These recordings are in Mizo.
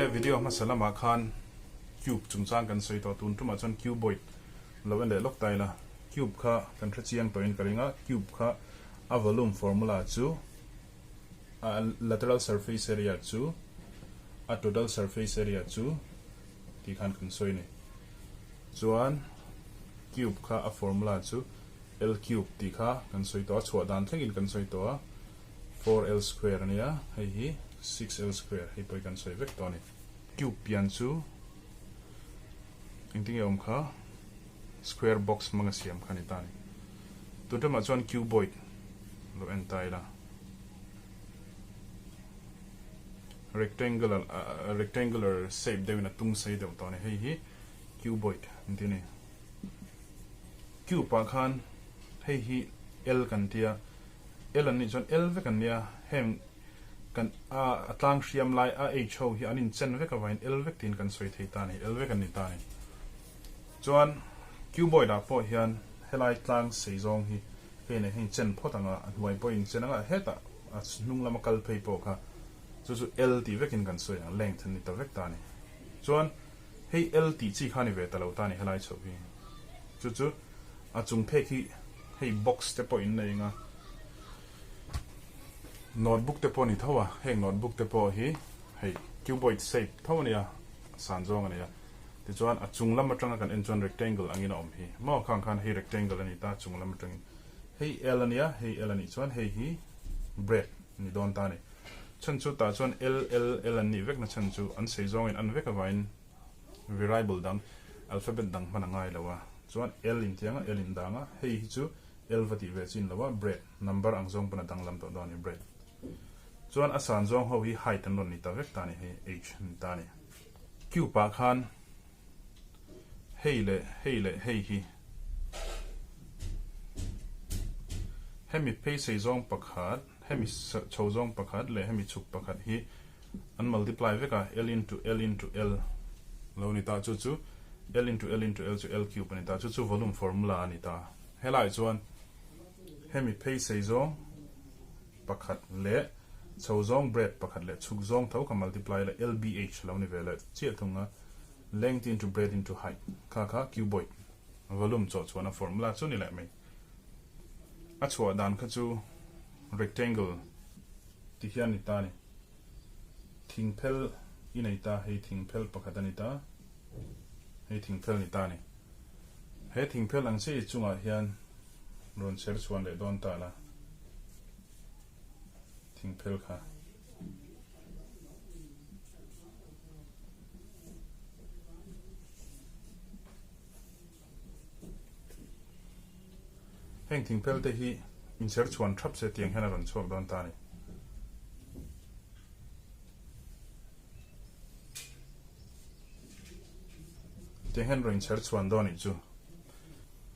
Awle, video hmasa lamah khan cube chungchang kan sawi tawh, tun tumah chuan cuboid lo en leh lawk ta ila. Cube kha kan hre chiang tawhin ka ring a, cube kha a volume formula chu a lateral surface area chu a total surface area chu tih khan kan sawi a ni. Chuan cube kha a formula chu L cube tih kha kan sawi tawh a, chhuah dan thlengin kan sawi tawh a. 4L square a nia, hei hi 6L square, hei pawh hi kan sawi vek tawh a ni. Cube pian chu engtin nge awm kha square box hmanga siam kha a ni ta a ni. Tun ṭamah chuan cuboid lo en ta ila. Rectangular rectangular shape deuhin a tung sei deuh tawh a ni, hei hi cuboid an ti a ni. Cube ah khan hei hi L kan tia, L an nih chuan L vek an nia, heng kan a a tlang hriam lai a H ho hi an inchen vek avangin L vek tiin kan sawi thei ta a ni, L vek an ni ta a ni. Chuan cuboid ah pawh hian helai tlang sei zawng hi hei nen hian inchen phawt ang a, a hnuai pawh inchen ang a, hetah a hnung lama kal phei pawh kha chu chu L tih vekin kan sawi ang, length an ni ta vek ta a ni. Chuan hei L tih chi kha a ni ve ta lo ta a ni helai chhoh hi. Chu chu a chung phek hi hei box te pawh in nei anga notebook te pawh a ni tho a, heng notebook te pawh hi hei cuboid shape tho a nia, san zawng a nei a, tichuan a chung lam atanga kan en chuan rectangle angin a awm hi maw khang khan hei rectangle a ni ta chung lam atangin hei L a nia, hei L a nih chuan hei hi bread a ni dawn ta a ni. Chhan chu tah chuan L L L an nih vekna chhan chu an sei zawngin an vek avangin variable dang, alphabet dang hman a ngai lo a, chuan L in tiang a, L in dang a, hei hi chu L va tih ve chin lo a, bread, number ang zawng pawn a danglam tawh dawn a ni, bread. Chuan a san zawng ho hi height an rawn ni ta vek ta a ni, hei H a ni ta a ni. Cube ah khan hei leh hei leh hei hi hemi phei sei zawng pakhat, hemi chho zawng pakhat leh hemi chhuk pakhat hi an multiply vek a, L into L into L lo ni ta, chu chu L into L into L chu L cube a ni ta, chu chu volume formula a ni ta. Helaiah chuan hemi phei sei zawng pakhat leh chho zawng breadth pakhat leh chhuk zawng tho kha multiply la LBH lo ni ve leh chiah thung a, length into breadth into height kha kha cuboid volume chawh chhuahna formula chu ni leh mai. A chhuah dan kha chu rectangle ti hian ni ta a ni. Thingphel i nei ta, hei thingphel pakhat a ni ta, hei thingphel ni ta a ni. He thingphel ang chiah i chungah hian rawn chher chhuan leh dawn ta la, thingphel kha. Heng thingphel te hi inchher chhuan thap se tiang hian a rawn chhuak dawn ta a ni. Tiang hian rawn inchher chhuan dawn anih chu.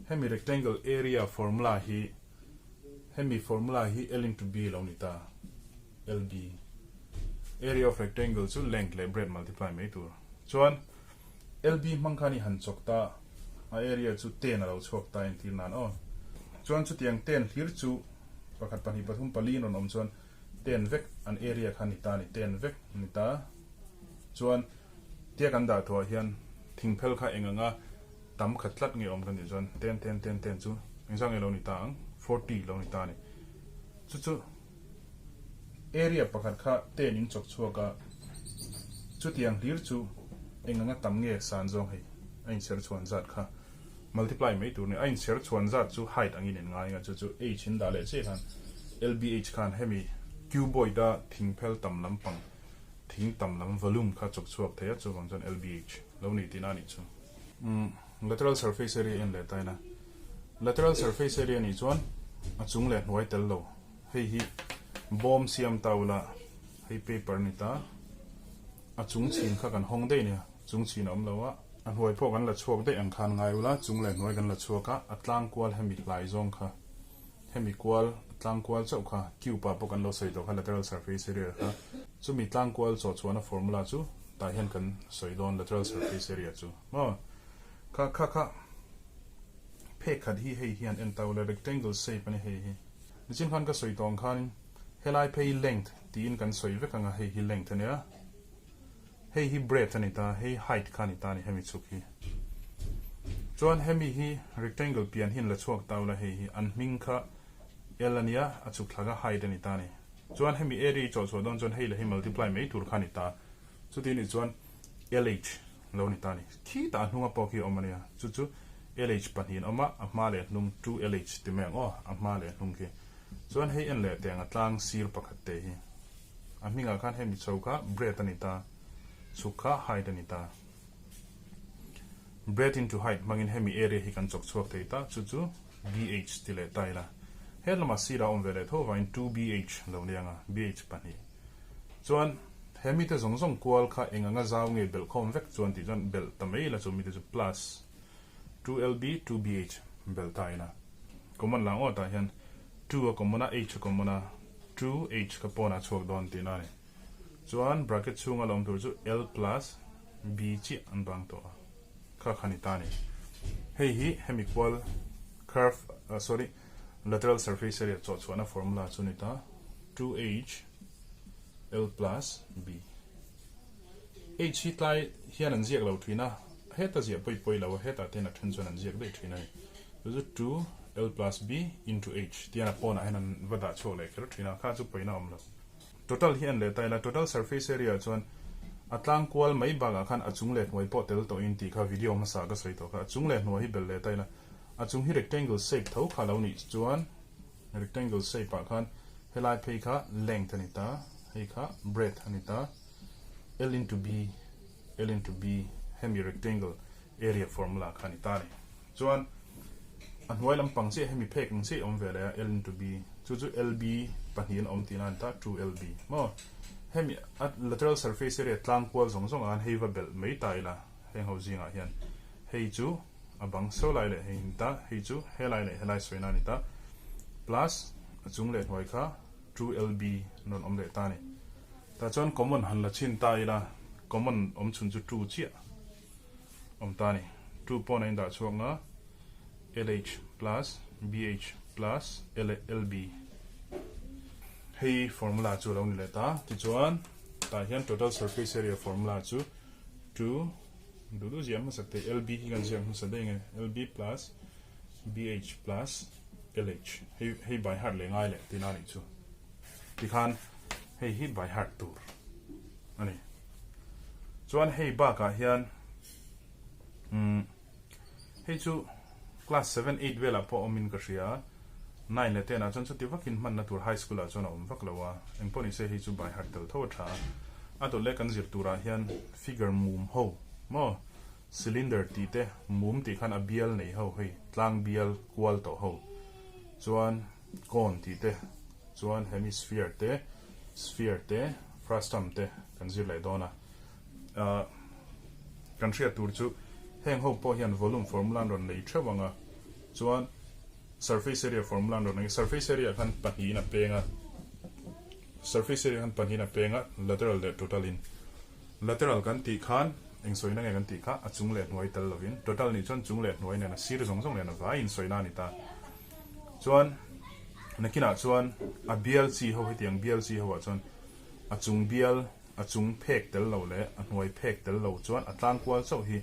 Hemi rectangle area formula hi hemi formula hi L into B lo ni ta. LB. Area of rectangle chu length leh breadth multiply mai tur. Chuan LB hmang khan i han chawk ta a area chu ten a lo chhuak ta entir nan aw. Chuan chutiang ten hlir chu pakhat pahnih pathum pali in rawn awm chuan ten vek an area kha ni ta ni ten vek ni ta. Chuan tia kan dah thuah hian thingphel kha eng anga tam khat tlat nge awm kan tih chuan ten ten ten ten chu engzah nge lo ni ta ang 40 lo ni ta a ni. Chu chu Area pakhat kha ten in chawk chhuak a, chutiang hlir chu eng anga tam nge san zawng hei a inchher chhuan zat kha multiply mai tur a ni. A inchher chhuan zat chu height angin en ngai anga chu chu h in dah leh chiah khan lbh khan hemi cuboid a thingphel tam lampang thing tam lam volume kha chawk chhuak thei a chuvang chuan lbh lo ni tihna a nih chu. Lateral surface area en leh ta ila lateral surface area nih chuan a chung leh hnuai tel lo. Hei hi bawm siam ta ula, hei paper a ni ta, a chung chhin kha kan hawng daih nia, chung chhin a awm lo a, a hnuai pawh kan la chhuak daih ang khan ngai ula, chung leh hnuai kan la chhuak a, a tlang kual hemi hlai zawng kha, hemi kual a tlang kual chauh kha cube ah pawh kan lo sawi tawh kha lateral surface area kha, chumi tlang kual chawh chhuahna formula chu tah hian kan sawi dawn lateral surface area chu maw kha kha kha phek khat hi hei hian en ta ula rectangle shape a ni hei hi. Nichin khan ka sawi tawng khanin helai phei length tiin kan sawi vek ang a, hei hi length a nia. Hei hi breadth a ni ta, hei height kha a ni ta a ni hemi chhuk hi. Chuan hemi hi rectangle pian hi an la chhuak ta ula hei hi an hming kha L a nia, a chhuk thlak a height a ni ta a ni. Chuan hemi area i chawh chhuah dawn chuan hei leh hei multiply mai tur kha a ni ta. Chuti nih chuan LH lo ni ta a ni. Khitah a hnunga pawh khi a awm a nia, chu chu LH pahnihin a awm a, a hma leh hnung 2LH ti mai ang aw, a hma leh hnung khi. Chuan hei en leh teh ang a tlang sir pakhat te hi. A hmingah khan hemi chho kha breadth a ni ta, chhuk kha height a ni ta. Breadth into height hmangin hemi area hi kan chawk chhuak thei ta, chu chu BH ti leh ta ila. He lamah sirah a awm ve leh tho avangin 2BH lo ni ang a, BH pahnih. Chuan he mite zawng zawng kual kha eng anga zau nge belh khawm vek chuan tih chuan belh ta mai ila chu mite chu plus 2LB 2BH belh ta ila. Common lang awtah hian 2 a common a, H a common a, 2H kha pawnah a chhuak dawn tihna a ni. Chuan bracket chhunga la awm tur chu L plus B chiah an bang tawh a, kha kha ni ta a ni. Hei hi hemi kual curve, sorry, lateral surface area chawhchhuahna formula chu ni ta, 2H L plus B. H hi tlai hian an ziak lo thin a, heta ziah pawi pawi lo a, hetah te hian a then chuan an ziak daih thin a ni. Chu chu 2 L plus B into H tian a pawnah hian an va dah chhuak leh kher thin a, kha chu pawina awm lo. Total hi an leh ta ila, total surface area chuan a tlang kual mai bakah khan a chung leh hnuai pawh tel tawhin tih kha video hmasa ka sawi tawh kha, a chung leh hnuai hi belh leh ta ila, a chung hi rectangle shape tho kha lo nih chuan rectangle shape ah khan helai phei kha length a ni ta, hei kha breadth a ni ta, L into B, L into B hemi rectangle area formula kha a ni ta a ni. Chuan a hnuai lampang chiah hemi phek ang chiah awm ve leh a, L into B, chu chu LB pahnihin awm tihna a ni ta, 2LB maw? Hemi a lateral surface area tlang kual zawng zawng ah khan hei va belh mai ta ila, heng ho zingah hian hei chu a bang so lai leh hei a ni ta, hei chu helai leh helai sawina a ni ta, plus a chung leh hnuai kha 2LB an rawn awm leh ta a ni. Tah chuan common han la chhin ta ila, common awm chhun chu 2 chiah. Awm ta a ni. 2 pawn a indah chhuak nga, LH plus BH plus LB. Hei formula chu a lo ni leh ta. Tichuan, tah hian total surface area formula chu 2 duh duh ziah hmasa thei LB hi kan ziak hmasa daih nge LB plus BH plus LH. Hei hei by heart leh ngai leh tina a nih chu. Tikhan hei hi by heart tur a ni. Chuan hei bakah hian umm hei chu class seven eight velah pawh awmin ka hria a, nine leh ten ah chuan chuti vakin hmanna tur high school ah chuan a awm vak lo a, engpawh ni se hei chu by heart tel tho a tha a. A dawt leh kan zir turah hian figure mum ho maw cylinder tih te mum tih khan a bial nei ho hei tlang bial kual tawh ho chuan cone tih te chuan hemisphere te sphere te frustum te kan zir leh dawn a ahh kan hriat tur chu heng ho pawh hian volume formula an rawn nei theuh ang a chuan surface area formula an rawn nei surface area khan pahnihin a peng a surface area khan pahnihin a peng a lateral leh total in lateral kan tih khan eng sawina nge kan tih kha a chung leh hnuai tel lovin total nih chuan chung leh hnuai nen a sir zawng zawng nen a vaiin sawina a ni ta. Chuan nakinah chuan a bial chi ho hetiang bial chi ho ah chuan a chung bial a chung phek tel lo leh a hnuai phek tel lo chuan a tlang kual chauh hi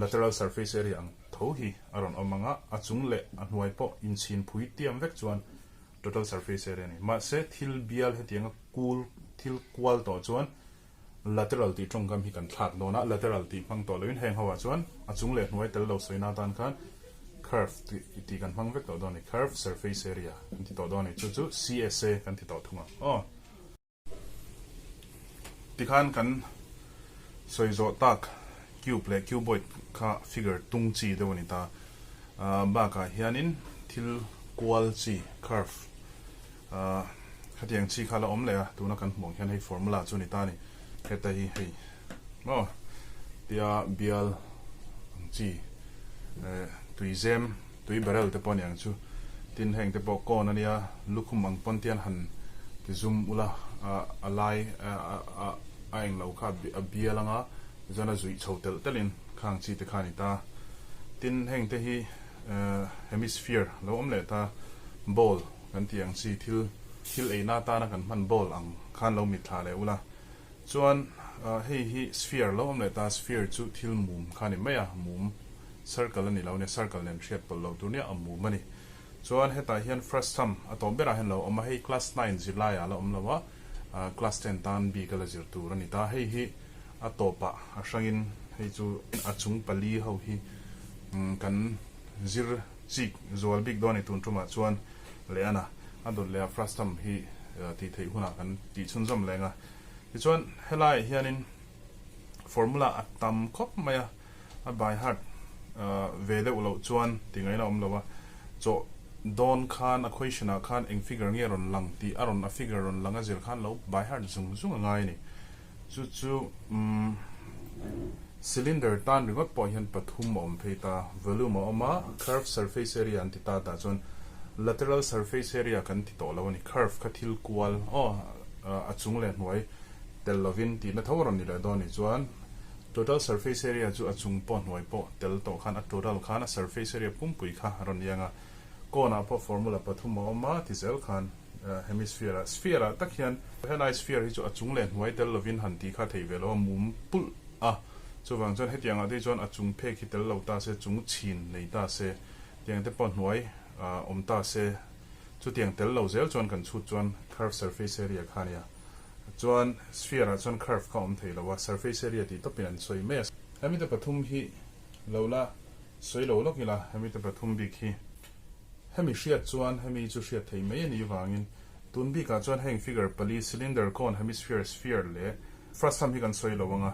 lateral surface area ang tho hi a rawn awm ang a, a chung leh a hnuai pawh inchhin phui tiam vek chuan total surface area a ni. Mahse thil bial hetianga kul thil kual tawh chuan Lateral tih tawngkam hi kan thlak dawn a, lateral tih hmang tawh loin heng ho ah chuan a chung leh hnuai tel lo sawina atan khan curve tih kan hmang vek tawh dawn a ni, curve surface area kan ti tawh dawn a ni, chu chu CSA kan ti tawh thung ang aw. Tikhan kan sawi zawh tak cube leh cuboid kha figure tung chi deuh a ni ta, bakah hianin thil kual chi curve Ahh khatiang chi kha la awm leh a, tuna kan hmuh ang hian hei formula chu a ni ta a ni. Heta hi hei maw tia bial ang chi eh tui zem tui barrel te pawh a ni ang chu. Tin heng te pawh kawn a nia lukhum ang pawn tian han ti zum ula ah a lai ah a eng lo kha a bial anga tichuan a zuih chho telh telh in khang chi te kha a ni ta. Tin heng te hi eh hemisphere lo awm leh ta bowl. Kan tih ang chi thil thil eina atana kan hman bowl ang khan lo mitthla leh ula. Chuan hei hi sphere lo awm leh ta, sphere chu thil mum kha a ni mai a, mum circle a ni lo nia, circle nen hriat pawlh loh tur nia a mum a ni. Chuan hetah hian frustum a tawp berah hian lo awm a, hei class nine zirlaiah a la awm lo a, class ten tan bik a la zir tur a ni ta. Hei hi a tawpah a hrangin hei chu a chung pali ho hi kan zir chik zual bik dawn a ni tun tumah chuan leh a na a dawt leh a frustum hi tih theih hunah kan tih chhunzawm leng a. Tichuan helaiah hianin formula a tam khawp mai a. A by heart ve deuh loh chuan ti ngaihna awm lo a, chawh dawn khan a question ah khan eng figure nge rawn lang tih a rawn a figure rawn lang a zir khan lo by heart zung zung a ngai a ni. Chu chu umm cylinder tan ringawt pawh hian pathum a awm phei ta, volume a awm a, curve surface area an ti ta tah chuan lateral surface area kan ti tawh lo a ni, curve kha thil kual aw a chung leh hnuai tel lovin tihna tho a rawn ni leh dawn a ni chuan Total surface area chu a chung pawh hnuai pawh tel tawh khan a total khan a surface area pumpui kha a rawn iang a. Cone ah pawh formula pathum a awm a ti zel khan hemisphere ah sphere ah tak hian helai sphere hi chu a chung leh hnuai tel lovin han tih kha theih ve lo a mum pulh a. Chuvang chuan hetiang ah te chuan a chung phek hi tel lo ta se chung chhin nei ta se tiang te pawh hnuai awm ta se chutiang tel lo zel chuan kan chhut chuan curve surface area kha a nia. Chuan sphere ah chuan curve kha awm thei lo a, surface area tih tawpin an sawi mai a. Hemi te pathum hi lo la sawi lo lawk ila, hemi te pathum bik hi hemi hriat chuan hemi chu hriat thei mai a nih vangin tun bikah chuan heng figure pali cylinder, cone, hemisphere, sphere leh frustum hi kan sawi lo ang a,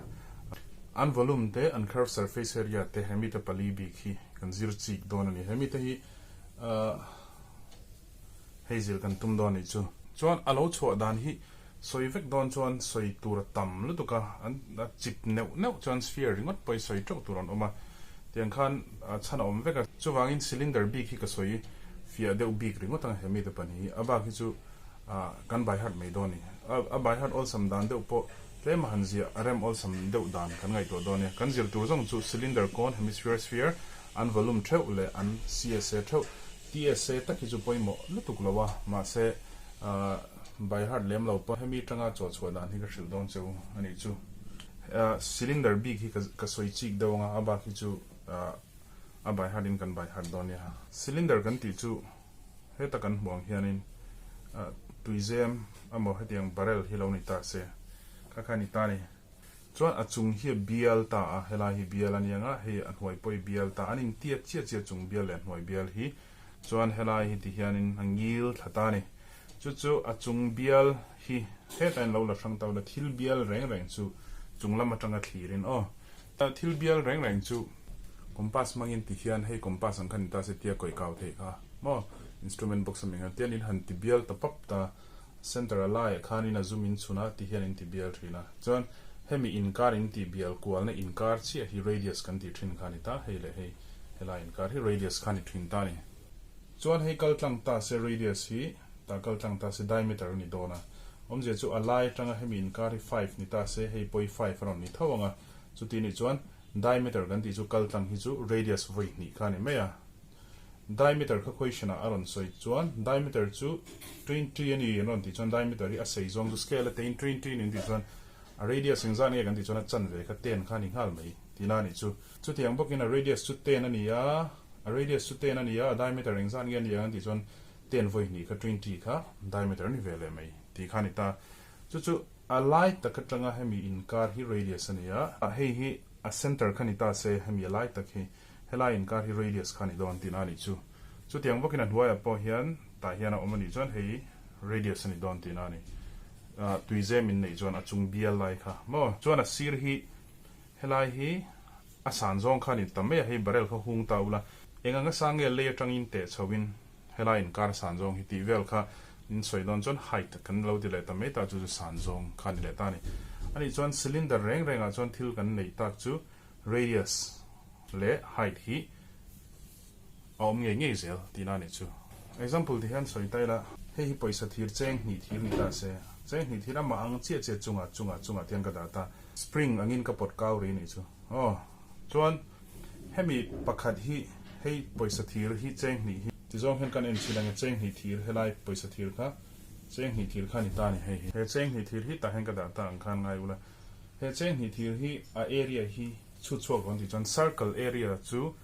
an volume te an curve surface area te hemi te pali bik hi kan zir chik dawn a ni. Hemi te hi ahh. Hei zir kan tum dawn nih chu. Chuan a lo chhuah dan hi sawi vek dawn chuan sawi tur a tam lutuk a, an a chip neuh neuh chuan sphere ringawt pawh hi sawi teuh tur an awm a, tiang khan chhan a awm vek a. Chuvangin cylinder bik hi ka sawi fiah deuh bik ringawt ang he mite pahnih hi, a bak hi chu kan by heart mai dawn a ni. A by heart awlsam dan deuh pawh tlem a han ziah a rem awlsam deuh dan kan ngaihtuah dawn nia. Kan zir tur zawng chu cylinder cone hemisphere sphere an volume theuh leh an CSA theuh TSA tak hi chu pawimawh lutuk lo a, mahse by heart lem lo pawh hemi tanga chaw chhuah dan hi ka hrilh dawn cheu a nih chu. Cylinder bik hi ka sawi chik deuh anga a bak hi chu a by heart in kan by heart dawn nia. Cylinder kan tih chu heta kan hmuh ang hianin tuizem emaw hetiang barrel hi lo ni ta se kha kha ni ta a ni. Chuan a chung hi a bial ta a, helai hi bial a nia nga, hei a hnuai pawh hi bial ta, an intiat chiah chiah chung bial leh hnuai bial hi, chuan helai hi ti hianin a ngil thla ta a ni. Chu chu a chung bial hi hetah in lo la hrang ta ula, thil bial reng reng chu chung lam atanga thlirin aw, thil bial reng reng chu compass hmangin ti hian hei compass ang kha ni ta se tia kawih kau theih kha maw, instrument box a mi ang tian in han ti bial ta pap ta. Center a laiah khanin a zum in chhun a ti hian in ti bial thin a. Chuan hemi inkar in tih bial kualna inkar chiah hi radius kan tih thin kha a ni ta, hei leh hei helai inkar hi radius kha a ni thin ta a ni. Chuan hei kal tlang ta se radius hi tah kal tlang ta se diameter a ni dawn a. Awmzia chu a lai atanga hemi inkar hi five ni ta se hei pawh hi five a rawn ni tho ang a. Chuti nih chuan diameter kan tih chu kal tlang hi chu radius vawi hnih kha a ni mai a. Diameter kha question ah a rawn sawi chuan diameter chu 20 a ni an rawn tih chuan diameter hi a sei zawng chu scale a teiin 20 a ni an tih chuan a radius engzah nge kan tih chuan a chanve kha ten kha a ni nghal mai tihna a nih chu. Chutiang bawkin a radius chu ten a ni a, a radius chu ten a ni a, a diameter engzah nge a ni ang an tih chuan ten vawi hnih kha 20 kha diameter a ni ve leh mai tih kha a ni ta. Chu chu a lai tak atanga hemi inkar hi radius a ni a, hei hi a center kha ni ta se hemi a lai tak hi Helai inkar hi radius kha a ni dawn tihna a nih chu. Chutiang bawkin a hnuaiah pawh hian tah hian a awm a nih chuan hei radius a ni dawn tihna a ni. Tuizem in neih chuan a chung bial lai kha maw? Chuan a sir hi helai hi a san zawng kha a ni ta mai a, hei barrel kha hung ta ula eng anga sang nge lei atangin teh chhoin helai inkar san zawng hi tih vel kha in sawi dawn chuan height kan lo ti leh ta mai ta chu chu san zawng kha a ni leh ta a ni. A nih chuan cylinder reng rengah chuan thil kan neih tak chu radius leh height hi a awm ngei ngei zel tihna a nih chu. Example ti hian sawi ta ila, hei hi pawisa thir cheng hnih thir ni ta se, cheng hnih thir amah ang chiah chiah chungah chungah chungah tiang ka dah ta, spring angin ka pawt kau ri a nih chu. Aw, chuan hemi pakhat hi hei pawisa thir hi cheng hnih hi tizawng hian kan en chhin ang e, cheng hnih thir helai pawisa thir kha cheng hnih thir kha a ni ta a ni hei hi. He cheng hnih thir hi tah hian ka dah ta ang khan ngai ula. He cheng hnih thir hi a area hi chhut chhuak dawn tih chuan circle area chu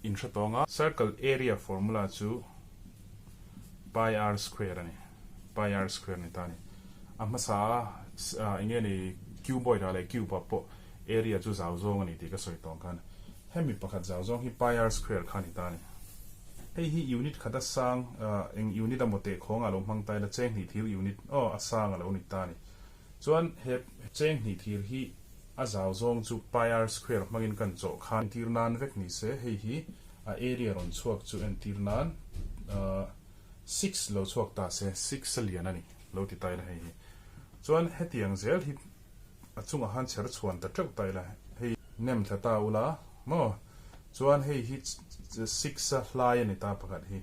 in hre tawng a. Circle area formula chu pi r square a ni. Pi r square ni ta a ni. A hmasa a eng nge ni cuboid ah leh cube ah pawh area chu zau zawng a ni tih ka sawi tawng khan hemi pakhat zau zawng hi pi r square kha a ni ta a ni. Hei hi unit khat a sang eng unit a maw teh khawng ah lo hmang ta ila cheng hnih thir unit aw a sang a lo ni ta a ni. Chuan he cheng hnih thir hi a zau zawng chu pi r square hmangin kan chawh khan entir nan vek ni se, hei hi a area rawn chhuak chu entir nan 6 lo chhuak ta se, 6 a lian a ni lo ti ta ila hei hi. Chuan hetiang zel hi a chungah khan chher chhuan ta teuh ta ila, hei nem thla ta ula maw, chuan hei hi 6 a hlai a ni ta pakhat hi.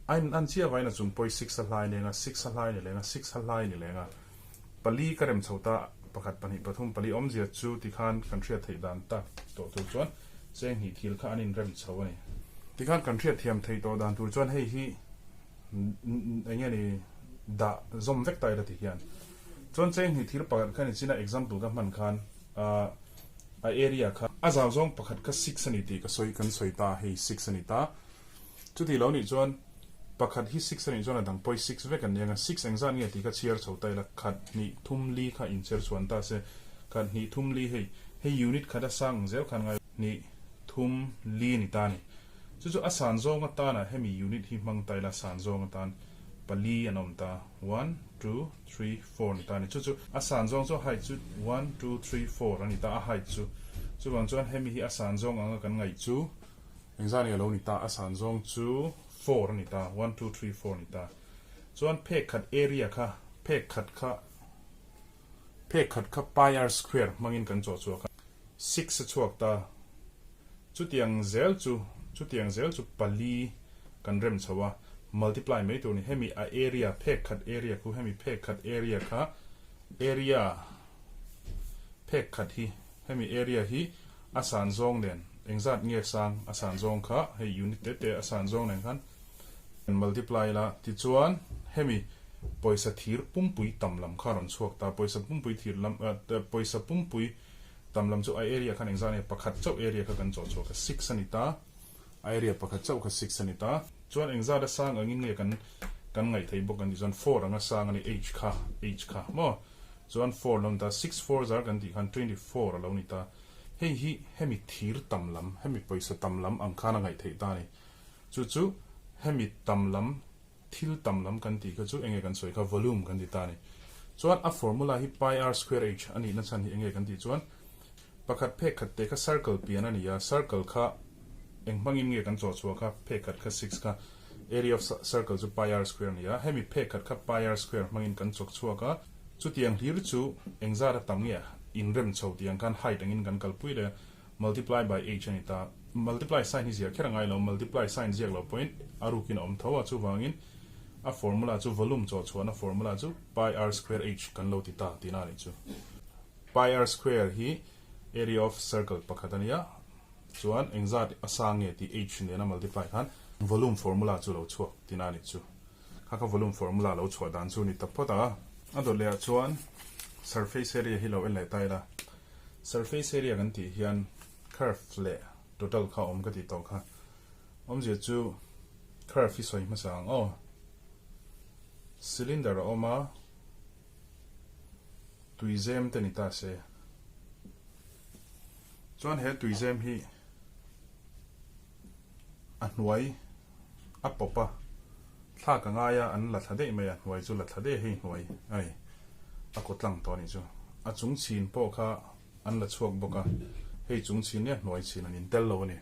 A in an chiah vain a chung pawi 6 a hlai leng a, 6 a hlai ni leng a, 6 a hlai ni leng a. Pali ka rem chho ta, pakhat, pahnih, pathum, pali awmzia chu tikhan kan hriat theih dan tak tawh tur chuan cheng hnih thil kha an in rem chho a ni. Tikhan kan hriat thiam theih tawh dan tur chuan hei hi eng nge ni dah zawm vek ta ila ti hian. Chuan cheng hnih thil pakhat kha ni chin a example ka hman khan a area kha a zau zawng pakhat kha 6 a ni tih ka sawi kan sawi ta hei 6 a ni ta. Chuti lo nih chuan pakhat hi 6 a nih chuan a dang pawi 6 vek an ni ang a, 6 engzat nge tih kha chhiar chho ta ila, khat, hnih, thum, li kha inchher chhuan ta se, khat, hnih, thum, li hei, hei unit khat a sang ang zel khan ngai, hnih, thum, li ni ta a ni. Chu chu a san zawng atana hemi unit hi hmang ta ila san zawng atan pali an awm ta, one, two, three, four ni ta a ni. Chu chu a san zawng chu a height chu one, two, three, four a ni ta a height chu. Chuvang chuan hemi hi a san zawng anga kan ngaih chu Engzah nge lo ni ta? A san zawng chu 4 a ni ta, one, two, three, four ni ta. Chuan phek khat area kha, phek khat kha, phek khat kha pi r square hmangin kan chawh chhuak a, 6 a chhuak ta. Chutiang zel chu, chutiang zel chu pali kan rem chho a, multiply mai tur ni. Hemi a area, phek khat area khu, hemi phek khat area kha, area phek khat hi, Hemi area hi a san zawng nen engzat nge sang a san zawng kha hei unit te te a san zawng nen khan kan multiply ila tichuan hemi pawisa thir pumpui tam lam kha a rawn chhuak ta pawisa pumpui thir lam pawisa pumpui tam lam chu a area khan engzat nge pakhat chauh area kha kan chawh chhuak a 6 a ni ta a area pakhat chauh kha 6 a ni ta chuan engzat a sang angin nge kan kan ngaih theih bawk kan tih chuan 4 anga sang a ni h kha h kha maw. Chuan 4 lo ni ta, 6 four zar kan tih khan 24 a lo ni ta. Hei hi hemi thir tam lam, hemi pawisa tam lam ang khan a ngaih theih ta a ni. Chu chu hemi tam lam, thil tam lam kan tih kha chu enge kan sawi kha volume kan ti ta a ni. Chuan a formula hi pi r square h a nihna chhan hi enge kan tih chuan pakhat phek khat te kha circle pian a ni a, circle kha eng hmangin nge kan chawh chhuah kha phek khat kha 6 kha Area of circle chu pi r square a ni a, hemi phek khat kha pi r square hmangin kan chawk chhuak a, chutiang hlir chu engzat a tam nge inrem chho tih ang khan height angin kan kalpui leh a, multiply by h a ni ta. Multiply sign hi ziah kher a ngai lo, multiply sign ziak loh pawhin a rukin a awm tho a, chuvangin a formula chu volume chawh chhuahna formula chu pi r square h kan lo ti ta tihna a nih chu. Pi r square hi area of circle pakhat a ni a. Chuan engzat a sang nge tih h nena multiply khan volume formula chu lo chhuak tina a nih chu. Kha kha volume formula lo chhuah dan chu ni ta phawt a. A dawt leh ah chuan surface area hi lo en leh ta ila. Surface area kan tih hian curve leh total kha awm ka tih tawh kha. Awmzia chu curve hi sawi hmasa ang aw. Cylinder a awm a, tuizem te ni ta se. Chuan he tuizem hi a hnuai a pawp a, thlak a ngai a, an la thla daih mai a, hnuai chu la thla daih hei hnuai a ni, a kaw tlang tawh a nih chu. A chung chhin pawh kha an la chhuak bawk a, hei chung chhin nia hnuai chhin an intel lo a ni.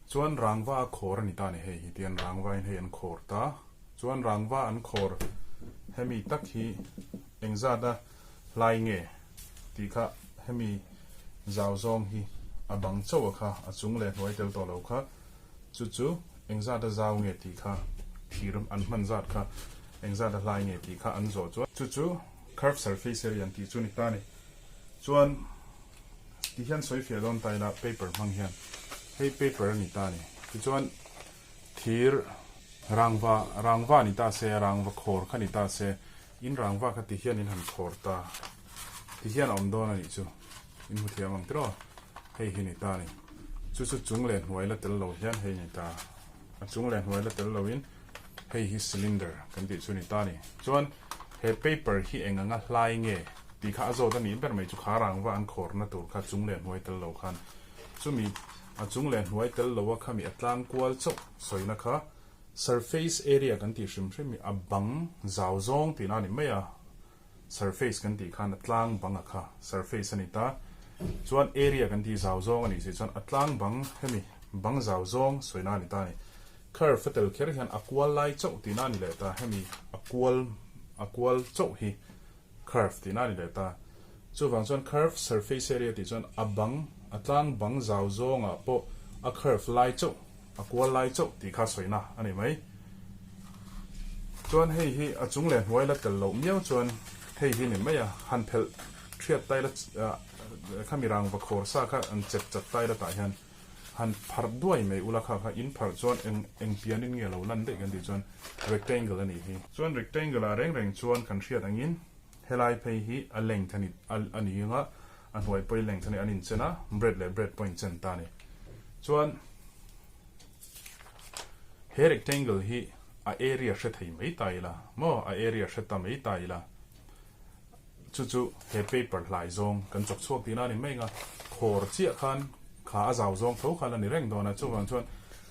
Chuan rangva a khawr a ni ta a ni hei hi tian rangva in hei an khawr ta, chuan rangva an khawr hemi tak hi engzat a hlai nge tih kha hemi zau zawng hi a bang chauh a kha a chung leh hnuai tel tawh lo kha chu chu engzat a zau nge tih kha thir an hman zat kha engzat a hlai nge tih kha an zawh chuan chu chu curve surface area an tih chu ni ta a ni chuan ti hian sawi fiah dawn ta ila paper hmang hian hei paper a ni ta a ni tichuan thir rangva rangva ni ta se rangva khawr kha ni ta se In rangva kha ti hian in han khawr ta. Ti hian a awm dawn a nih chu. In hmu thiam ang tiraw? Hei hi ni ta a ni. Chu chu chung leh hnuai la tel lo hian hei ni ta. A chung leh hnuai la tel loin hei hi cylinder kan tih chu ni ta a ni. Chuan he paper hi eng anga hlai nge tih kha a zawt a nih ber mai chu kha rangva an khawrna tur kha chung leh hnuai tel lo khan chumi a chung leh hnuai tel lo a khami a tlang kual chauh sawina kha surface area kan tih hrim hrim hi a bang zau zawng tihna a ni mai a. Surface kan tih khan a tlang bang a kha surface a ni ta. Chuan area kan tih zau zawng a nih si chuan a tlang bang hemi bang zau zawng sawina a ni ta a ni. Curve a tel kher hian a kual lai chauh tihna a ni leh ta, hemi a kual a kual chauh hi curve tihna a ni leh ta. Chuvang chuan curve surface area tih chuan a bang a tlang bang zau zawngah pawh a curve lai chauh A kual lai chauh tih kha sawina a ni mai. Chuan hei hi a chung leh hnuai la tel loh miau chuan hei hi ni mai a, han phelh thiat tai la kha mirang va khawr sa kha an chep chat tai la tah hian han pharh duai mai ula kha kha in pharh chuan eng eng pianin nge lo lan daih kan tih chuan rectangle a nih hi. Chuan rectangle ah reng reng chuan kan hriat angin helai phei hi a length a ni a ni anga a hnuai pawi length a ni an inchen a, breadth leh breadth pawh inchen ta a ni. Chuan he rectangle hi a area hre thei mai ta ila maw a area hre ta mai ta ila chu chu he paper hlai zawng kan chawk chhuak tihna a ni mai anga khawr chiah khan kha a zau zawng tho khan a ni reng dawn a chuvang chuan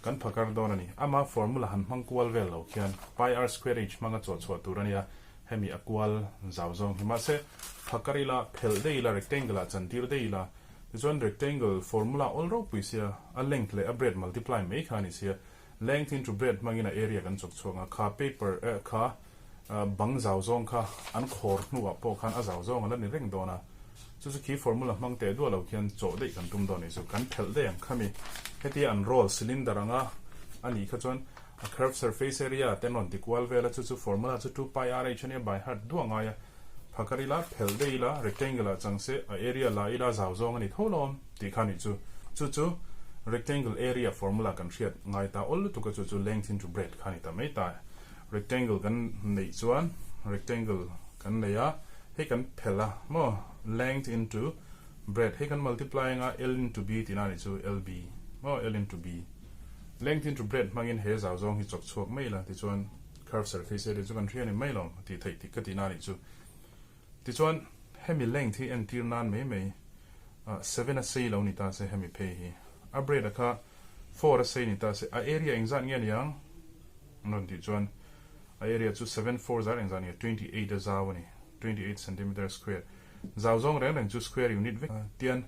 kan phakar dawn a ni ama formula han hmang kual vel lo khian pi r square h hmanga chawh chhuah tur a nia hemi a kual zau zawng hi mahse phakar ila phelh daih ila rectangle ah chantir daih ila Tichuan rectangle formula awl ropui sia, a length leh a breadth multiply mai kha a ni sia, length into breadth hmangin a area kan chawk chhuak ang a, kha paper eh kha bang zau zawng kha an khawr hnuah pawh khan a zau zawng a la ni reng dawn a, chu chu khi formula hmang teh duah lo khian chawh daih kan tum dawn a ni chu, kan phelh daih ang khami hetia an roll cylinder anga a nih kha chuan a curved surface area te an rawn ti kual vel a, chu chu formula chu 2 pi r h a nia by heart duah ngai a. Phakar ila, phelh daih ila, rectangle ah chang se, a area la ila zau zawng a ni tho lawm tih kha nih chu. Chu chu rectangle area formula kan hriat ngai ta awl lutuk a chu chu length into breadth kha ni ta mai ta. Rectangle kan neih chuan rectangle kan nei a, hei kan phelh a maw length into breadth hei kan multiply anga L into B tihna nih chu LB maw L into B. Length into breadth hmangin he zau zawng hi chawk chhuak mai ila tichuan Curve surface area chu kan hria ni mai lo tih theih tih ka tih na nih chu. Tichuan hemi length hi entir nan mai mai 7 a sei lo ni ta se hemi phei hi a breadth a kha 4 a sei ni ta se a area engzat nge niang an rawn tih chuan a area chu 7 4 zar engzat nge 28 a zau a ni 28 centimeter square zau zawng reng reng chu square unit vek tian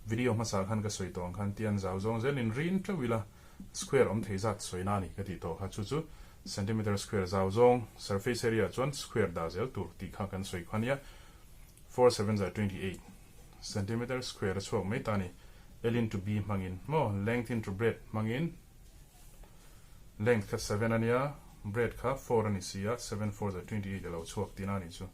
video hmasa khan ka sawi tawh ang khan tian zau zawng zelin rin teuh ila square awm thei zat sawi na a ni ka tih tawh kha chu chu centimeter square zau zawng surface area chuan square dah zel tur tih kha kan sawi kha nia 4 7 zai 28 centimeter square a chhuak mai ta ni L into B hmangin maw length into breadth hmangin length kha 7 a nia breadth kha 4 a ni si a 7 4 zai 28 a lo chhuak tihna a nih chu.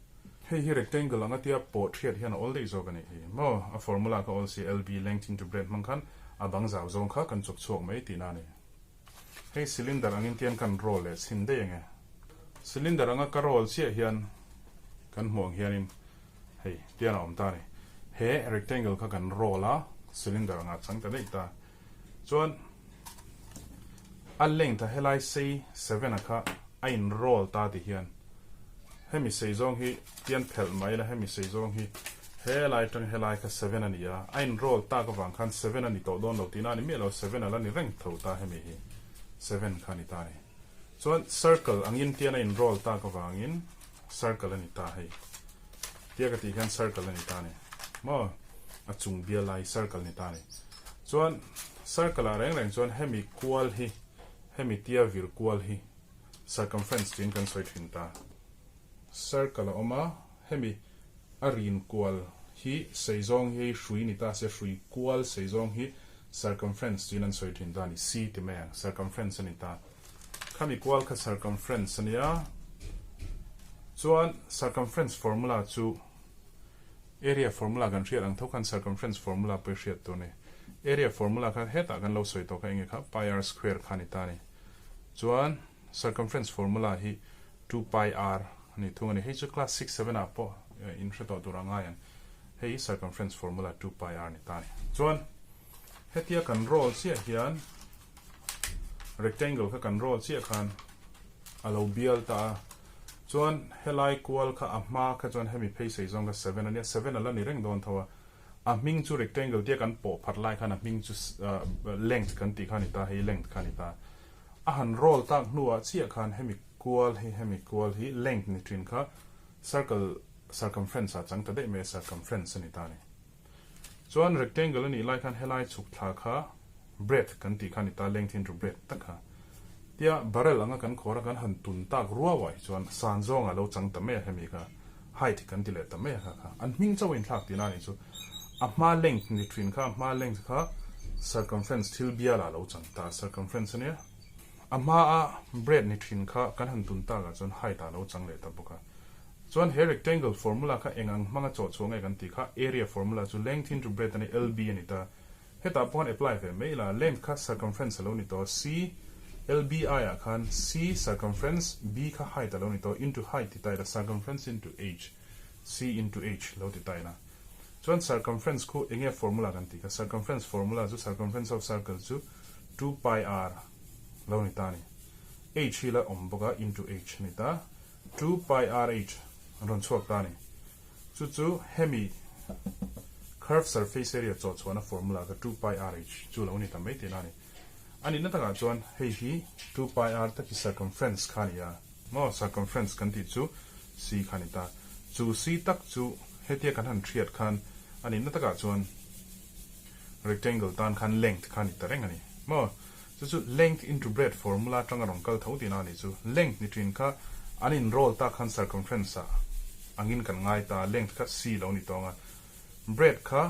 Hei hi rectangle anga tia pawh thiat hian a awl daih zawk a nih hi maw? A formula kha awl si LB length into breadth hmang khan a bang zau zawng kha kan chawk chhuak mai tihna a ni. Hei cylinder angin tian kan roll leh chhin daih ang e. Cylinder anga ka roll chiah hian kan hmuh ang hianin hei tian a awm ta a ni. He rectangle kha kan roll a, cylinder anga chang ta daih ta. Chuan a length a helai sei 7 a kha a in roll ta ti hian hemi sei zawng hi tian phelh mai la hemi sei zawng hi helai tang helai kha 7 a ni a a in roll tak avang khan 7 a ni tawh dawn lo tihna a ni miah lo 7 a la ni reng tho ta hemi hi 7 kha a ni ta a ni chuan circle angin tian a in roll tak avangin circle a ni ta hei tia ka tih hian circle a ni ta a ni maw a chung bial lai circle ni ta a ni chuan circle ah reng reng chuan hemi kual hi Hemi tia vir kual hi circumference tiin kan sawi thin ta. Circle a awm a, hemi a rin kual hi sei zawng hi hei hrui ni ta se, hrui kual sei zawng hi circumference tiin an sawi thin ta a ni, C ti mai ang, circumference a ni ta. Khami kual kha circumference a nia, chuan circumference formula chu Area formula kan hriat ang tho khan circumference formula pawh i hriat tur a ni. Area formula kha hetah kan lo sawi tawh kha enge kha pi r square kha a ni ta a ni. Chuan circumference formula hi 2 pi r a ni thung a ni. Hei chu class 6, 7 ah pawh in hre tawh tur a ngai ang. Hei hi circumference formula 2 pi r ni ta a ni. Chuan hetia kan roll chiah hian rectangle kha kan roll chiah khan a lo bial ta a. Chuan helai kual kha a hma kha chuan hemi phei sei zawng kha seven a nia, seven a la ni reng dawn tho a. A hming chu rectangle tia kan pawh phat lai khan a hming chu length kan tih kha a ni ta, hei length kha a ni ta. A han roll tak hnuah chiah khan hemi kual hi hemi kual hi length ni thin kha circle circumference ah chang ta daih mai a, circumference a ni ta a ni. Chuan rectangle a nih lai khan helai chhuk thla kha breadth kan tih kha a ni ta, length into breadth tak kha. Tia barrel anga kan khawr a kan han tun tak ruau ah hi chuan san zawng ah lo chang ta mai a hemi kha height kan ti leh ta mai a kha kha. An hming chauh a inthlak tihna a nih chu. A hma length ni thin kha a hma length kha circumference thil bial ah lo chang ta, circumference a nia. A hma a breadth ni thin kha kan han tun tak ah chuan height ah lo chang leh ta bawk a. Chuan he rectangle formula kha eng ang hmanga chawh chhuah nge kan tih kha area formula chu length into breadth a ni LB a ni ta. Hetah pawh khan apply ve mai ila length kha circumference a lo ni tawh C LB aiah khan C circumference B kha height a lo ni tawh into height ti ta ila circumference into H C into H lo ti ta ila. Chuan circumference khu enge formula kan tih kha circumference formula chu circumference of circle chu 2 pi r lo ni ta a ni. H hi la awm bawk a into H a ni ta. 2 pi rh an rawn chhuak ta a ni. Chu chu hemi curve surface area chawh chhuahna formula kha 2 pi rh chu lo ni ta mai tihna a ni. A nihna takah chuan hei hi 2 pi r tak hi circumference kha a ni a. Maw circumference kan tih chu c kha a ni ta. Chu c tak chu hetia kan han hriat khan a nihna takah chuan rectangle tan khan length kha a ni ta reng a ni. Maw Chu chu length into breadth formula atanga rawn kal tho tihna a nih chu. Length ni thin kha an in roll tak khan circumference ah angin kan ngai ta, length kha c lo ni tawng a, breadth kha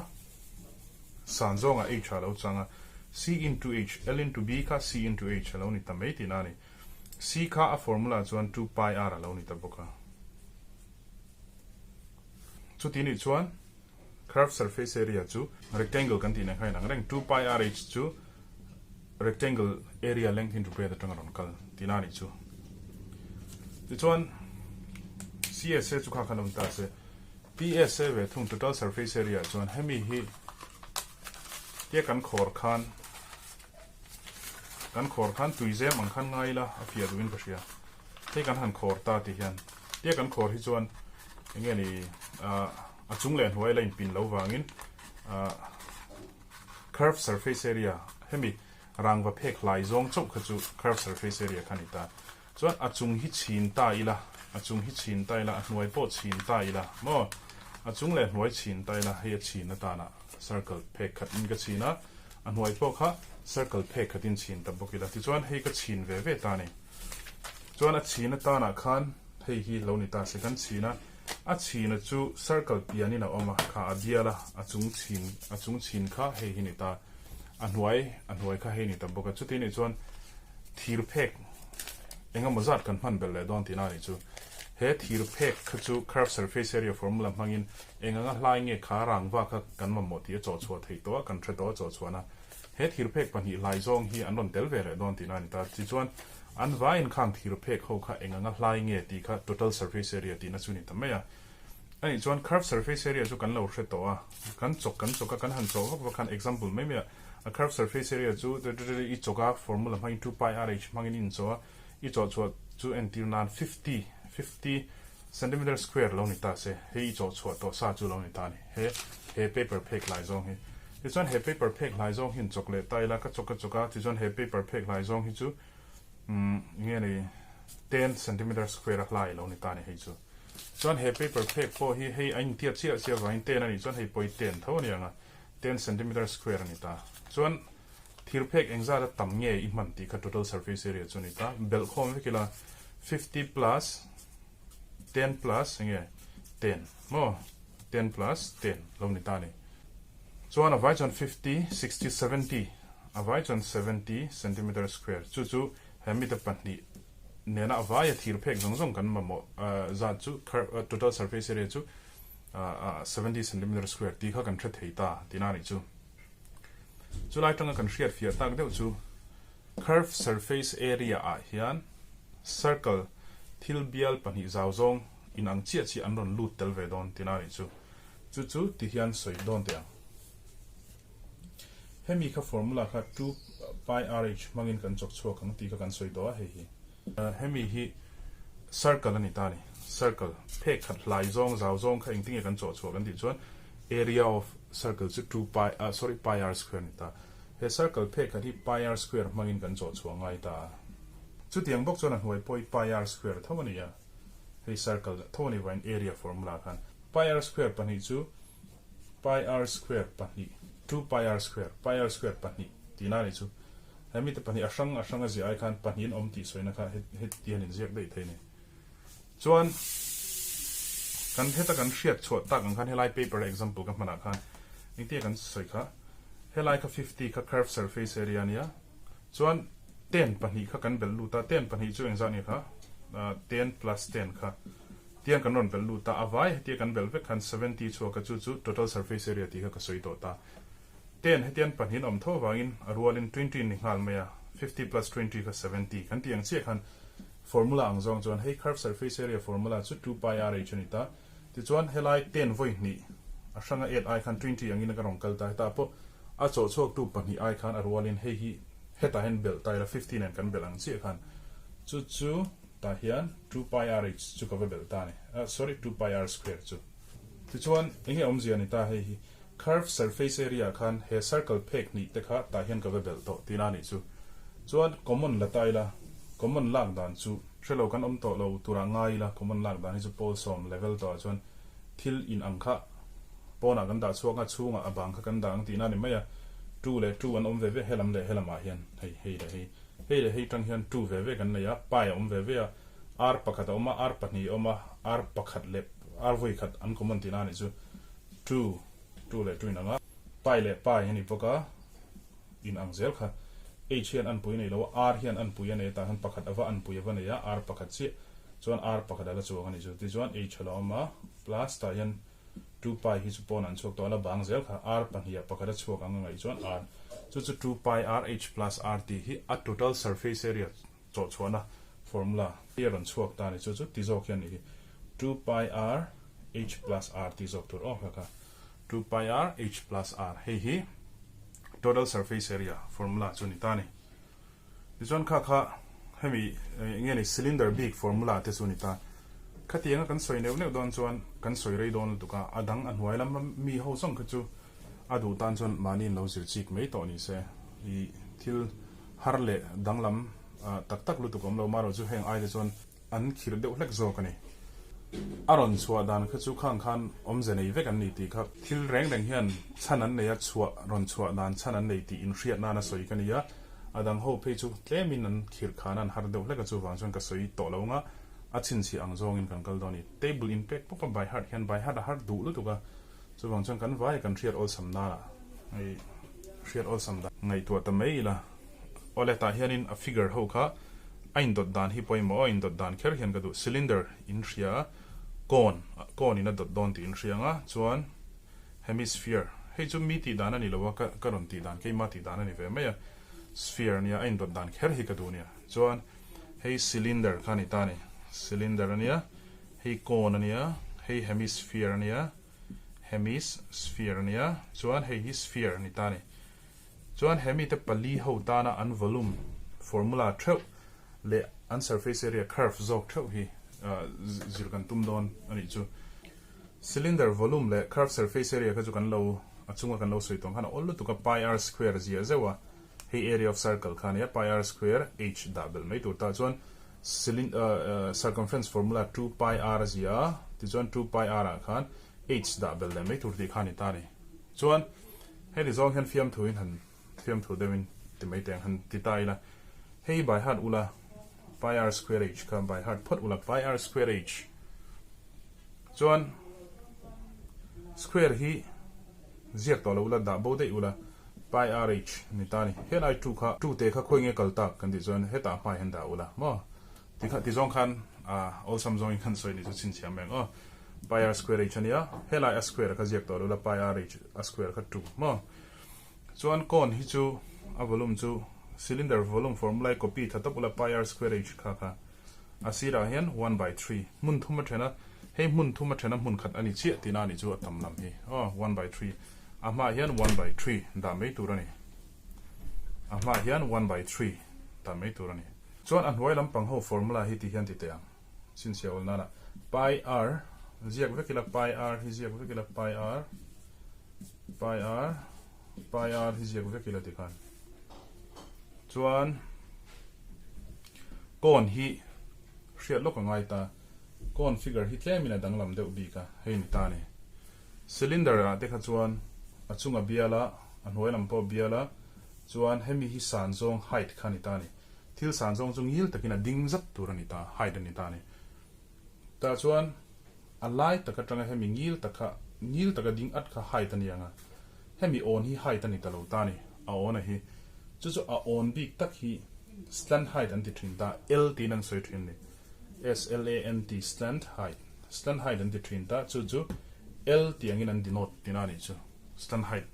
san zawngah h ah lo chang a, c into h, l into b kha c into h a lo ni ta mai tihna a ni. C kha a formula chuan 2 pi r a lo ni ta bawk a. Chuti nih chuan Curved surface area chu rectangle kan tih nen khan inang reng. 2 pi r h chu rectangle area length into breadth atanga rawn kal tihna a nih chu. Tichuan CSA chu kha khan awm ta se. TSA ve thung total surface area chuan hemi hi tia kan khawr khan kan khawr khan tuizem ang khan ngai ila a fiah duhin ka hria. Hei kan han khawr ta ti hian tia kan khawr hi chuan enge ni a chung leh hnuai la inpin lo vangin curve surface area hemi rangva phek hlai zawng chauh kha chu curve surface area kha a ni ta. Chuan a chung hi chhin ta ila a chung hi chhin ta ila a hnuai pawh chhin ta ila maw a chung leh hnuai chhin ta ila hei a chhin atana circle phek khat in ka chhin a a hnuai pawh kha circle phek khat in chhin ta bawk ila tichuan hei ka chhin ve ve ta a ni. Chuan a chhin atanah khan hei hi lo ni ta se kan chhin a, a chhina chu circle pianin a awm a, kha a bial a, a chung chhin a chung chhin kha hei hi ni ta, a hnuai a hnuai kha hei ni ta bawk a, chuti nih chuan thir phek eng emaw zat kan hman belh leh dawn tihna a nih chu. He thir phek kha chu curve surface area formula hmangin eng anga hlai nge kha rangva kha kan mamawh tih a chawhchhuah theih tawh a, kan hre tawh a chawhchhuahna. He thir phek pahnih hlai zawng hi an rawn tel ve leh dawn tihna a ni ta. Tichuan, an vaiin khang thir phek ho kha eng anga hlai nge tih kha total surface area tihna chu a ni ta mai a. A nih chuan curve surface area chu kan lo hre tawh a, kan chawk kan chawk a, kan han chawh vak vak khan example mai mai a, a curve surface area chu i chawk a, formula hmangin 2 pi r h hmangin i inchawh a, i chawh chhuah chu entir nan 50, 50 centimeter square lo ni ta se, hei i chawh chhuah tawh sa chu lo ni ta a ni. He he paper phek hlai zawng hi. Tichuan he paper phek hlai zawng hi in chawk leh ta ila, ka chawk ka chawk a, tichuan he paper phek hlai zawng hi chu umm nge ni 10 centimeter square a hlai lo ni ta a ni hei chu. Chuan he paper phek pawh hi hei a intiat chiah chiah vangin 10 a nih chuan hei pawi 10 tho a ni ang a, 10 centimeter square a ni ta. Chuan thir phek engzat a tam nge i hman tih kha total surface area chu a ni ta. Belh khawm vek ila 50 plus 10 plus enge 10 maw 10 plus 10 lo ni ta ni. Chuan a vai chuan 50, 60, 70 a vai chuan 70 centimeter square chu chu he mite pahnih nena a vaia thir phek zawng zawng kan mamawh zat chu total surface area chu 70 centimeter square tih kha kan hre thei ta tihna a nih chu. Chulai tanga kan hriat fiah tak deuh chu curve surface area ah hian circle thil bial pahnih zau zawng in ang chiah chiah an rawn lut tel ve dawn tihna a nih chu. Chu chu ti hian sawi dawn teh ang. Hemi kha formula kha 2 pi rh hmangin kan chawk chhuak ang tih kha kan sawi tawh a hei hi. Hemi hi circle a ni ta a ni. Circle phek khat hlai zawng zau zawng kha engtinge kan chawh chhuah kan tih chuan area of circle chu 2 pi sorry pi r square a ni ta. He circle phek khat hi pi r square hmangin kan chawh chhuah ngai ta a. Chutiang bawk chuan a hnuai pawh hi pi r square tho a ni a. Hei circle tho a ni vangin area formula khan pi r square pahnih chu pi r square pahnih, 2 pi r square, pi r square pahnih tihna a nih chu. He mite pahnih a hrang a hrang a ziah ai khan pahnihin awm tih sawina kha heti hian inziak daih thei a ni. Chuan kan heta kan hriat chhuah tak ang khan helai paper a example ka hmanah khan engtia kan sawi kha helai kha 50 kha curve surface area a nia chuan 10 pahnih kha kan belh lut a 10 pahnih chu engzah nia kha 10 plus 10 kha Tiang kan rawn belh lut a, a vai hetia kan belh vek khan 70 chhuak a chu chu total surface area tih kha ka sawi tawh ta. Ten hetian pahnihin awm tho avangin a rualin 20 ni nghal mai a, 50 plus 20 kha 70 kan tih ang chiah khan formula ang zawng chuan hei curve surface area formula chu 2 pi r h a ni ta. Tichuan helai ten vawi hnih a hranga et ai khan 20 angin ka rawn kal ta, hetah pawh a chawh chhuaktu pahnih ai khan a rualin hei hi hetah hian belh ta ila 50 nen kan belh ang chiah khan chu chu Tah hian 2 pi r h chu ka va belh ta a ni. Ah, sorry, 2 pi r square chu. Tichuan, eng nge awmzia ni ta hei hi? Curve surface area ah khan he circle phek hnih te kha tah hian ka va belh tawh tihna a nih chu. Chuan, common la ta ila, common lak dan chu hre lo kan awm tawh lo turah ngai ila, common lak dan hi chu pawl sawm level tawh ah chuan thil in ang kha pawnah kan dah chhuak a, chhungah a bang kha kan dah ang tihna a ni mai a. Two leh two an awm ve ve helam leh helamah hian hei, hei leh hei. Hei leh hei tang hian 2 ve ve kan nei a, pi a awm ve ve a, r pakhat a awm a, r pahnih a awm a, r pakhat leh r vawi khat an common tihna a nih chu 2, 2 leh 2 inang a, pi leh pi a ni bawk a, inang zel kha. H hian anpui a nei lo a, r hian anpui a nei a, tah hian pakhat a va anpui a va nei a, r pakhat chiah chuan r pakhat a la chuang a nih chu. Tichuan h a la awm a, plus tah hian 2 pi hi chu pawn an chhuak tawh a la bang zel kha r pahnih ah pakhat a chhuak ang a ngaih chuan r chu chu 2 pi r h plus r tih hi a total surface area chawh chhuahna formula hi a rawn chhuak ta a ni chu chu ti zawk hian nih hi 2 pi r h plus r tih zawk tur aw kha kha 2 pi r h plus r hei hi total surface area formula chu ni ta a ni Tichuan kha kha hemi enge ni cylinder bik formula te chu ni ta. Khatianga kan sawi neuh neuh dawn chuan kan sawi rei dawn lutuk a, a dang a hnuai lam mi ho zawng kha chu a duh tan chuan mahni in lo zir chik mai tawh ni se. I thil har leh danglam tak tak lutuk awm lo marawh chu heng ai te chuan an khirh deuh hlek zawk a ni. A rawn chhuah dan kha chu khang khan awmze nei vek an ni tih kha thil reng reng hian chhan an nei a, chhuah rawn chhuah dan chhan an nei tih inhriat nan a sawi ka ni a, a dang ho phei chu tlemin an khirh khan an har deuh hlek a chuvang chuan ka sawi tawh lo anga a chhinchhiah ang zawngin kan kal dawn a ni. Table in pek pawp a by heart hian by heart a har duh lutuk a, chuvang chuan kan vai kan hriat awlsam nana hei hriat awlsam dan ngaihtuah ta mai ila. Awle tah hianin a figure ho kha a indawt dan hi pawimawh aw, indawt dan kher hian ka duh. Cylinder in hria a, cone, cone in a dawt dawn tih in hria ang a, chuan hemisphere, hei chu mi tih dan a ni lo a, ka ka rawn tih dan, keima tih dan a ni ve mai a, sphere ania a indawt dan kher hi ka duh ania. Chuan hei cylinder kha a ni ta a ni, cylinder ania, hei cone ania, hei hemisphere ania, hemisphere ania, chuan hei hi sphere a ni ta a ni. Chuan he mite pali ho tana an volume formula theuh leh an surface area curve zawk theuh hi zir kan tum dawn a nih chu. Cylinder volume leh curve surface area kha chu kan lo a chunga kan lo sawi tawng khan a awl lutuk a, pi r square zia zeuh a, hei area of circle kha a nia, pi r square h dah belh mai tur tah chuan circumference formula 2 pi r a zia a, tichuan 2 pi r ah khan h dah belh leh mai tur tih kha a ni ta a ni. Chuan heti zawng hian fiamthu in han fiamthu deuh in ti mai teh ang han ti ta ila, hei by heart ula pi r square h kha by heart phawt ula pi r square h chuan square hi ziak tawh lo ula dah bo daih ula pi r h ni ta ni helai 2 kha 2 te kha khawi nge kal tak kan tih chuan hetah hmai hian dah ula maw Ti kha ti zawng khan awlsam zawngin khan sawi ni chu chhinchhiam reng aw. Pi r square h a nia, helai a square kha ziak tawh lo la pi r h a square kha 2 maw. Chuan cone hi chu a volume chu cylinder volume formula i copy tha tawp ula pi r square h kha kha a sirah hian 1/3 hmun thum a then a. Hei hmun thum a thena hmun khat a ni chiah tihna a nih chu a tam lam hi. Aw, one by three. A hmaah hian one by three dah mai tur a ni. A hmaah hian one by three dah mai tur a ni. Chuan a hnuai lampang ho formula hi ti hian ti teh ang. Chhinchhiah awl nana pi r ziak vek ila pi r hi ziak vek ila pi r pi r pi r hi ziak vek ila tikhan chuan kawn hi hriat lawk a ngai ta kawn figure hi tlemin a danglam deuh bik a hei ni ta ni cylinder ah te kha chuan a chunga bial a a hnuai lam pawh bial a chuan hemi hi san zawng height kha ni ta ni. Thil san zawng chu ngil takin a ding zat tur a ni ta, height a ni ta a ni. Tah chuan a lai tak atanga hemi ngil tak kha, ngil taka ding at kha height a ni ang a, hemi awn hi height a ni ta lo ta a ni, a awn a hi. Chu chu a awn bik tak hi slant height an ti thin ta, L tiin an sawi thin a ni. S-L-A-N-T, slant height, slant height an ti thin ta, chu chu L tih angin an denote tina a nih chu, slant height.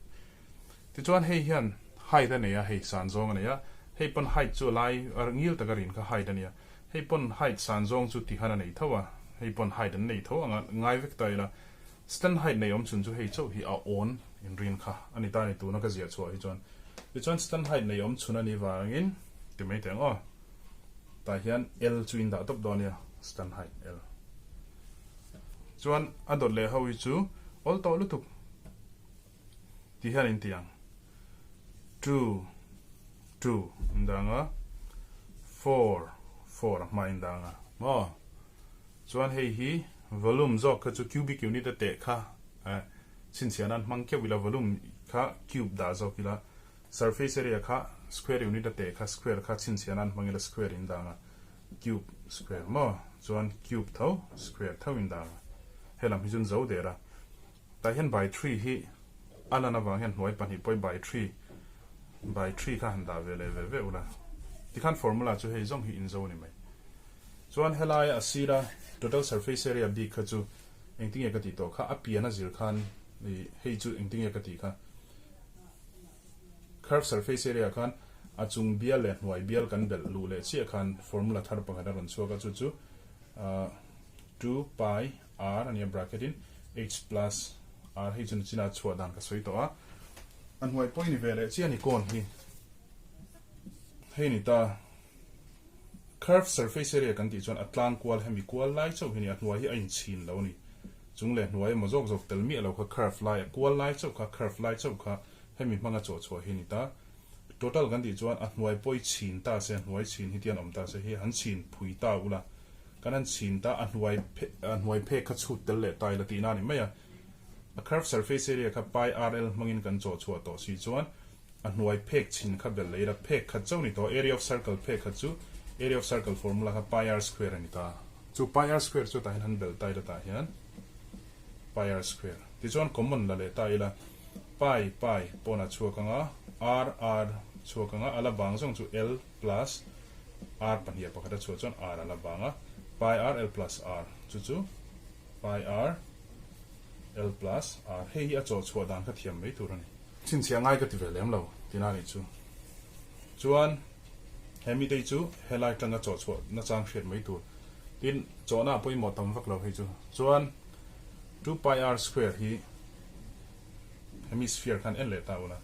Tichuan hei hian height a nei a, hei san zawng a nei a, hei pawn height chu a lai a ngil taka rin kha height a nia, hei pawn height san zawng chu ti khan a nei tho a, hei pawn height an nei tho anga ngai vek ta ila, stand height nei awm chhun chu hei chauh hi a awn in rin kha a ni ta a ni tuna ka ziah chhuah hi chuan. Tichuan stand height nei awm chhun a nih vangin ti mai teh ang aw, tah hian L chu in dah tawp dawn nia, stand height L. Chuan a dawt leh ho hi chu awl tawh lutuk. Ti hian in ti ang. Two, two in dang a, four, four a hma in dang a. Maw? Chuan hei hi volume zawk kha chu cubic unit a teh kha eh chhinchhiah nan hmang keuh ila volume kha cube dah zawk ila surface area kha square unit a teh kha square kha chhinchhiah nan hmang ila square in dang a cube square maw? Chuan cube tho square tho in dang a. Helam hi chu an zo der a. Tah hian by three hi a lan avang hian hnuai pahnih pawh hi by three by three kha han dah ve leh ve ve ula. Tikhan formula chu hei zawng hi inzo a ni mai. Chuan helaia a sira total surface area bik kha chu engtinge ka tih tawh kha a pian a zir khan ih hei chu engtinge ka tih kha curve surface area khan a chung bial leh hnuai bial kan belh luh leh chiah khan formula thar pakhat a rawn chhuak a chu chu 2 pi r a nia bracket in h plus r hei chu nichina chhuah dan ka sawi tawh a a hnuai pawh i ni ve leh chiah a ni kawn hi hei ni ta curve surface area kan tih chuan a tlang kual hemi kual lai chauh hi ni a hnuai hi a inchhin lo a ni chung leh hnuai emaw zawk zawk tel miah lo kha curve lai a kual lai chauh kha curve lai chauh kha hemi hmanga chawh chhuah hi ni ta total kan tih chuan a hnuai pawh i chhin ta se a hnuai chhin hi tian awm ta se hi han chhin phui ta ula Kan han chhin ta, a hnuai a hnuai phek kha chhut tel leh ta ila tihna a ni mai a. A curve surface area kha pi rl hmangin kan chawh chhuah tawh si chuan a hnuai phek chhin kha belh leh ila phek khat chauh ni tawh area of circle phek khat chu area of circle formula kha pi r square a ni ta. Chu pi r square chu tah hian han belh ta ila tah hian pi r square tichuan common la leh ta ila pi pi pawnah chhuak anga r r chhuak anga a la bang zawng chu l plus r pahnih pakhat a chhuah chuan r a la bang a, pi r l plus r chu chu pi r l plus r hei hi a chawh chhuah dan kha thiam mai tur a ni. Chhinchhiah ngai ka ti ve lem lo tina a nih chu. Chuan he mite chu helai tanga chawh chhuah nachang hriat mai tur. Tin, chawhna a pawimawh tam vak lo hei chu. Chuan 2 pi r square hi hemisphere khan en leh ta ula.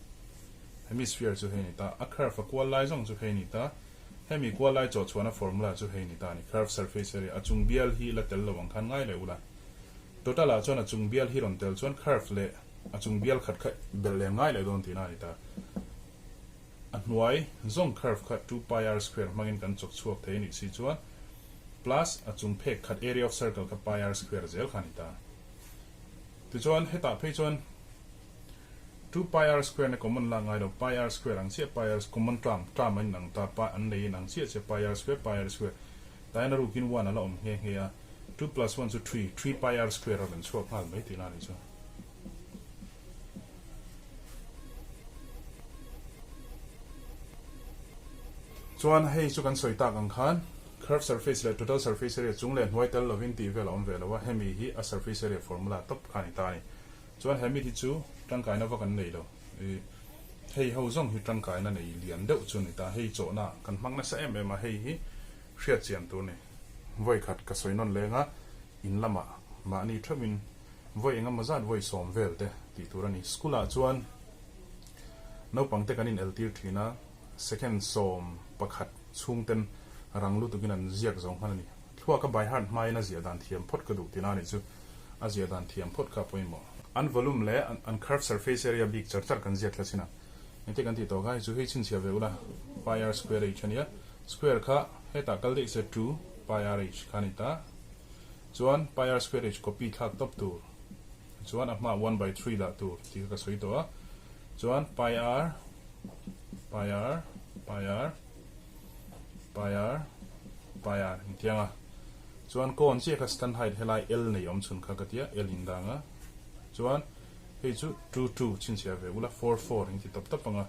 Hemisphere chu hei ni ta, a curve a kual lai zawng chu hei ni ta, hemi kual lai chawh chhuahna formula chu hei ni ta a ni, curve surface area, a chung bial hi la tel lo ang khan ngai leh ula. Total ah chuan a chung bial hi rawn tel chuan curve leh a chung bial khat kha belh leh ngai leh dawn tihna a ni ta. A hnuai zawng curve kha 2 pi r square hmangin kan chawk chhuak thei a nih si chuan plus a chung phek khat area of circle kha pi r square zel kha a ni ta. Tichuan hetah phei chuan 2 pi r square na common lak ngai lo, pi r square ang chiah pi r common term term a inang ta, pi an nei inang chiah chiah pi r square pi r square tah hian a rukin one a la awm nghe nghe a, two plus one chu three, three pi r square a rawn chhuak nghal mai tihna a nih chu. Chuan hei chu kan sawi tak ang khan curve surface leh total surface area chung leh hnuai tel lovin tih vel a awm ve lo a, hemi hi a surface area formula tawp kha a ni ta a ni. Chuan he mit hi chu tangkaina vak an nei lo. I hei ho zawng hi tangkaina nei lian deuh chu a ni ta. Hei chawhna kan hmang nasa em em a, hei hi hriat chian tur a ni. Vawikhat ka sawi nawn leng a, in lamah. Mahni theuhin vawi engemaw zat vawi sawm vel te tih tur a ni. School ah chuan naupang te kan in eltir thin a, second 11 chhung ten rang lutukin an ziak zo hman a ni. Thluaka by heart hmain a ziah dan thiam phawt ka duh tina a nih chu. A ziah dan thiam phawt kha a pawimawh. An volume leh an curve surface area bik char char kan ziak thla chin a. Engte kan tih tawh kha hei chu hei chhinchhiah ve ula pi r square h a nia. Square kha hetah kal daih se 2 pi r h kha a ni ta. Chuan pi r square h copy thlak tawp tur. Chuan a hmaah 1 by 3 dah tur tih kha ka sawi tawh a. Chuan pi r pi r pi r pi r pi r intiang a. Chuan kawn chiah kha stand height helai L nei awm chhun kha ka tia L in dang a. Chuan hei chu 2 2 chhinchhiah ve ula 4 4 in ti tawp tawp ang a.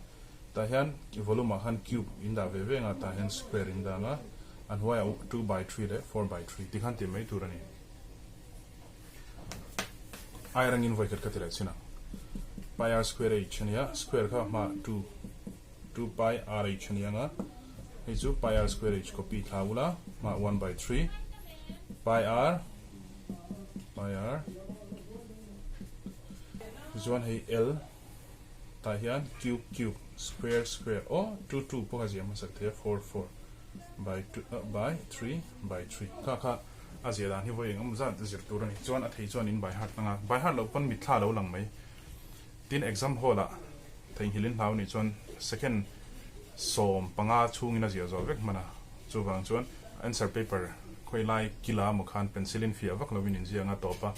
Tah hian volume ah khan cube in dah ve ve ang a, tah hian square in dang a. A hnuaiah 2 by 3 leh 4 by 3 ti khan tih mai tur a ni. Ai rangin vawi khat ka ti leh chin ang. Pi r square h a nia, square kha hmaah 2 2 pi r h a ni ang a. Hei chu pi r square h copy thla ula, hmaah 1 by 3 pi r pi r tichuan hei l tah hian cube cube square square aw 2 2 pawh a ziah hmasak thei a 4 4 by 2 by 3 by 3 kha kha a ziah dan hi vawi eng emaw zat zir tur a ni. Chuan a thei chuan in by heart hmang a, by heart loh pawn mitthla a lo lang mai. Tin exam hall ah theihnghilh in hlau nih chuan second 15 chhungin a ziah zawh vek hman a, chuvang chuan answer paper khawi lai kila emaw khan pencil in fiah vak lovin in ziah anga tawp a,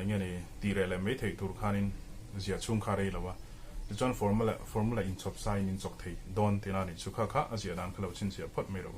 eng nge ni tih reh leh mai theih tur khanin ziah chhung kha rei lo a, tichuan formula formula inchhawp sa in inchawk thei dawn tihna a nih chu kha kha a ziah dan kha lo chhinchhiah phawt mai lo.